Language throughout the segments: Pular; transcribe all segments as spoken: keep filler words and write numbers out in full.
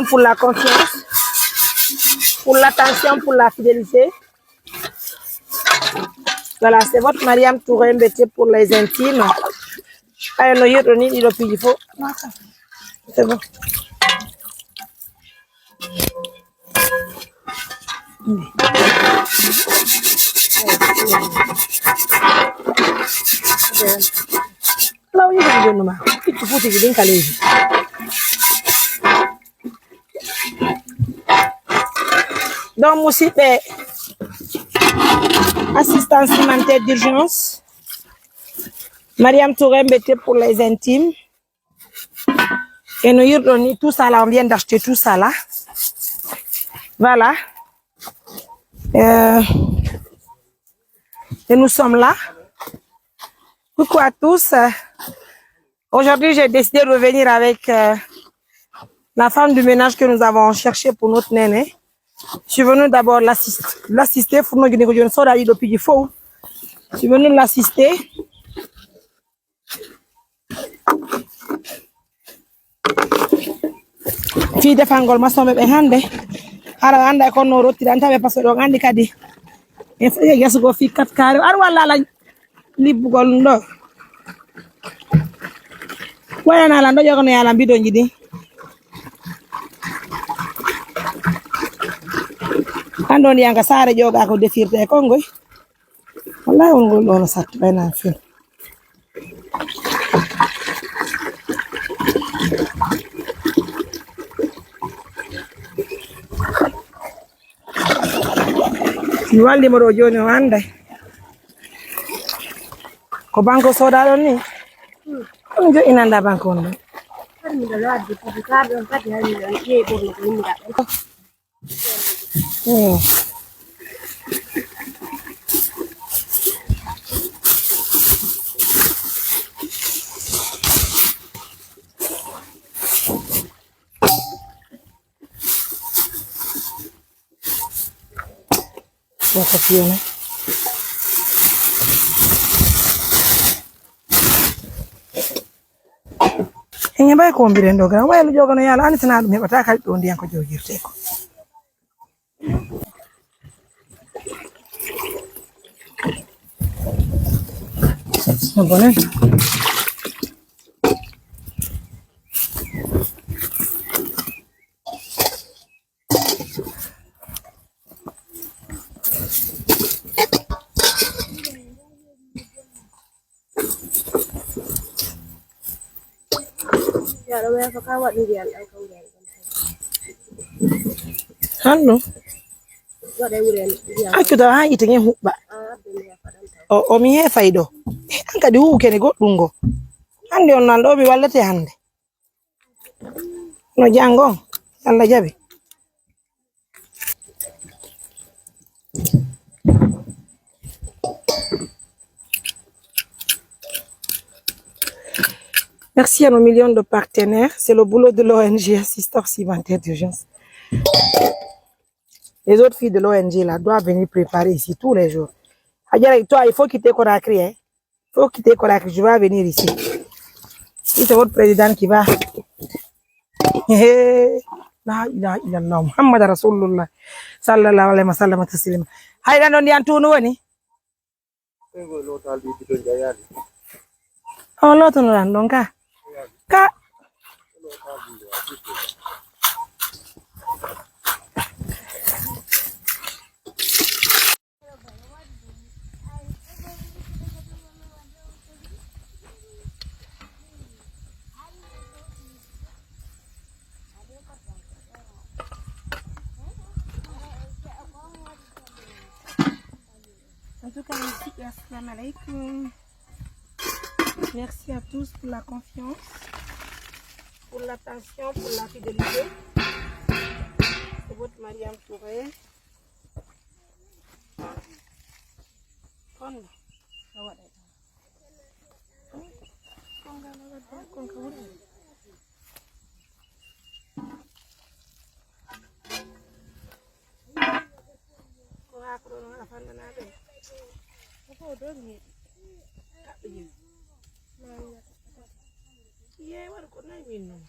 Pour la confiance, pour l'attention, pour la fidélité. Voilà, c'est votre Mariam Touré Mbete pour les intimes. Ayo no yiɗo ni ɗiɗo piiji fof. C'est bon. Law yiɗo ɗum ma. Ittu fuuti ɗin kaleeji. Donc, musidɓe, assistance humanitaire d'urgence, Mariam Touré Mbete pour les intimes. Et nous, ni tout ça là, on vient d'acheter tout ça là. Voilà. Euh, et nous sommes là. Coucou à tous. Aujourd'hui, j'ai décidé de revenir avec euh, la femme du ménage que nous avons cherchée pour notre néné. Je suis venue d'abord l'assist- l'assister. Pour nous, nous sommes là, il y a des filles. Je suis venue l'assister. Fii defangol masooɓe ɓe hannde, hara annda e kono rottiranta ɓe, parce que ɗon anndi kadi en foti e gesa goo fii kat kaari ar walla ala libbugol ɗo. Wayana ala ɗo ƴogano yaala bidonji ɗin. An ɗon yanga saare ƴoga ko defirta e kongoy. Wallahi on ngol ɗo no satti ɓay nan fin. Mi walli mo ɗo jooni o annday. Ko banko soda ɗon ni? Ɗum jo'inanda banko on ɗon. Kadi miɗo ladde kadi kar ɗon kadi hay miɗo ƴeewi ɓurno ko yimɓe ɗaɓɓata. Hmm. Wata fiyone. Eñe mbay ko mbiren ɗo gra waylo jogono yala ani sana ɗum heɓata kadi ɗo ndiyan ko jogirte ko. Abone. Hanno. Accuda ha yite ngen huɓɓa. O, o mi he fayɗo. An kadi huwu kene goɗɗum ngo. Hande on nan ɗo mi wallete hande. No jango. Allah jaɓi. Merci à nos millions de partenaires. C'est le boulot de l'O N G Assistance Humanitaire d'Urgence. Les autres filles de l'O N G là doivent venir préparer ici tous les jours. Adjara, toi, il faut quitter Conakry, hein. Faut quitter Conakry, je vais venir ici. Si c'est votre président qui va. La ilaha illallah, Muhammad Rasulullah, sallallahu alayhi wa sallam, taslima. Hayɗa non ndiyan tunu woni? O lotonoɗan ɗon ka. Ka. En tout cas, ici, assalamu alaikum. Merci à tous pour la confiance, pour l'attention, pour la fidélité. C'est votre Mariam Touré. Kono, a waɗay ɗum. Konga no wadde, konga woni. Ko haa ko ɗon a fanndanaa ɓe. Ko fof ɗon yeeɗi. Kaɓɓe jimi. Yeey waɗa ko nayi min noon.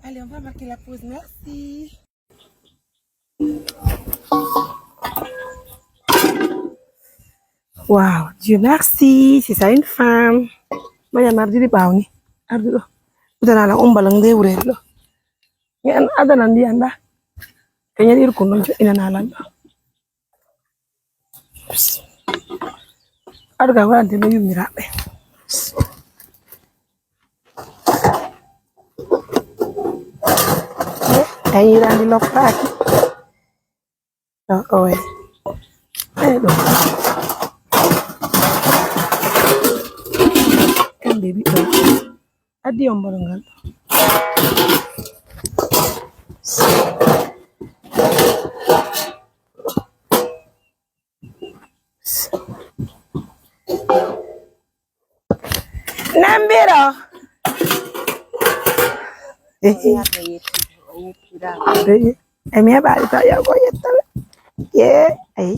Allez, on va marquer la pause. Merci. Wow, Dieu merci, c'est ça une femme. Maya mardi di bawni. Ardu do. Udana la umbal nde wure do. Yan adana ndi anda. Kanya dir kunun ina nalan do. Aɗa ka warante no yummiraaɓe. Tawi yirande loppaaki. Ɗo, oye. Eyi ɗo. Kamɓe ɓiɗɗo. Addi on mboɗo ngal ɗo. Nambiro. E mi heɓaali taw yaw ko yettaɓe. Ye, ay.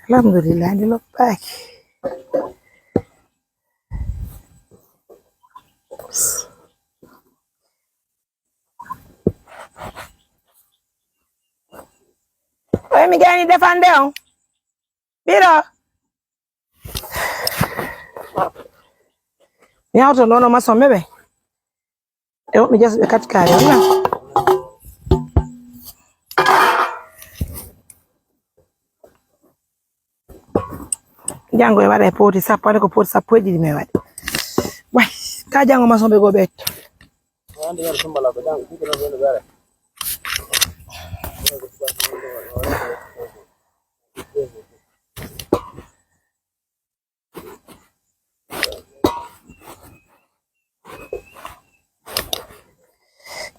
Alhamdulillah, ndi loppaaki. Oye, mi gayni defande on. Biro. Mi hawto nono mason mebe. E mi jas be kat kare na. Jango e waɗa e pooti sappo, ane ko pooti sappo e ɗiɗi mi waɗi. Way, ka jango mason be go ɓetto.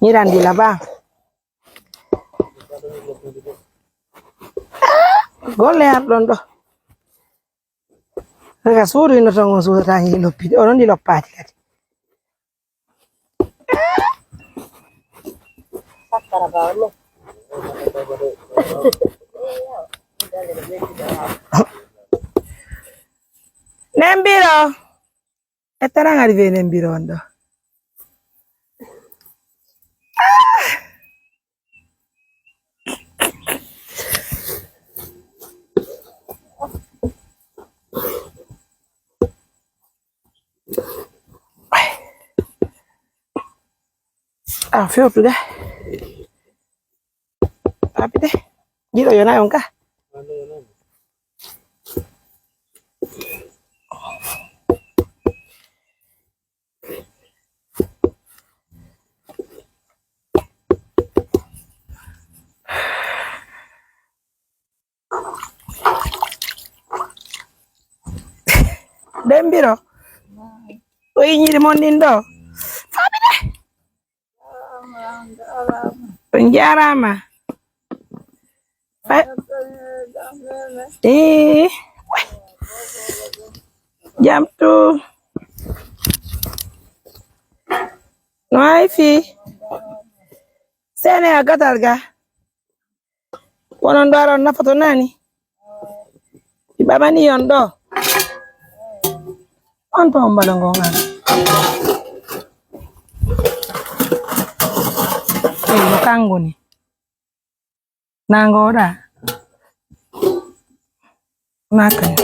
Ñirandi la ba. Golle ar ɗon ɗo. Daga suudu ino ton on suudata ñi loppi. O ɗon ɗi loppaati kadi. Nembiro. E taran ari be nembiro on ɗo. Ah, fewtude. Papi de. Jiɗo yona on ka. Dembiro. O yiñiri mon ɗin ɗo. Faami de. On jaaraama. Fa-, ee, jam tu. No hay fii? Sene a gatal ga. Wonon ɗo aron nafoto nani? Mi ɓamani on ɗo. On to on mbaɗa ngon an. Eyi, no kanngoni. Na ngooɗa. Na kani.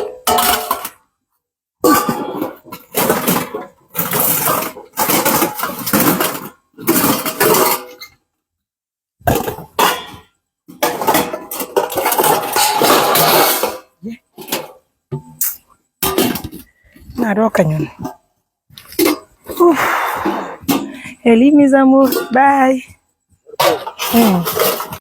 Na ɗo kañun. Uf. Eli, mes amours. Bye. Hmm.